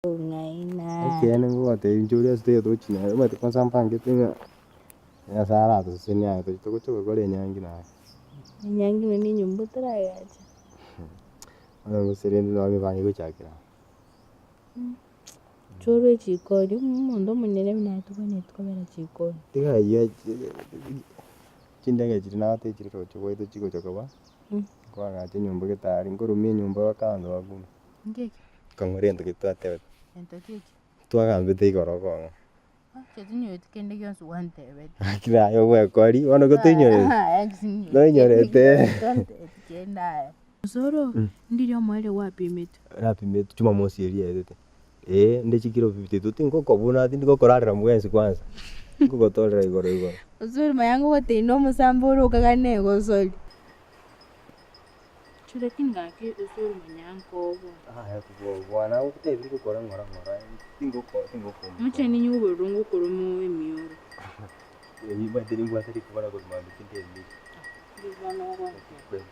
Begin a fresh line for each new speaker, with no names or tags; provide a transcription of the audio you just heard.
Ong'aina.
Ekeene ngogotebia inche oria ase toyo togochi nere, omanyete kwanza mpangete ng'a Nyasaye aratosesenie aye tochi togocha gokora enyangi naye.
Enyangi buna na enyomba otaragacha.
Bono gose rende nabo emebango egochakera aa.
Chorwa echikoni, omonto omonene buna aye tobwenereti kobera chikoni.
Tiga aywo chindege chiria nagotebirie roche gwaito chigocha koba, nkoagacha enyomba gete aria, nkorumia enyomba mpaka abanto bakume.
Inki ekio?
Kang'ora egento keria twatebete.
Gento ki ekio?
Twagambete igoro okong'a.
Inche tinyoreti kende gionsi gwantebeti.
Lakini aye ogwekori, bono igo toinyoreti. Noinyorete.
Tontebeti kende aye. Osoro, ndiri omoerio gwapimetwe?
Napimetwe jumamosi eria yaetete, eh nde chikilo 52 tingokobuna tindi gokorarera mwensi kwanza, ngogotorera igoro igoro.
Osoro manya ngogotebia nomosambe ore okagane egosori. Lakini gaki osoro manya nkoboa.
Yaya koboa nagotebi ngokora ng'ora ng'ora tingoko tingokoma.
Moche ninye obororo ngokoroma emioro.
Eyi omanyete nimbwate rikuba na korwa mambia tindemiri.
Bono ogontebia.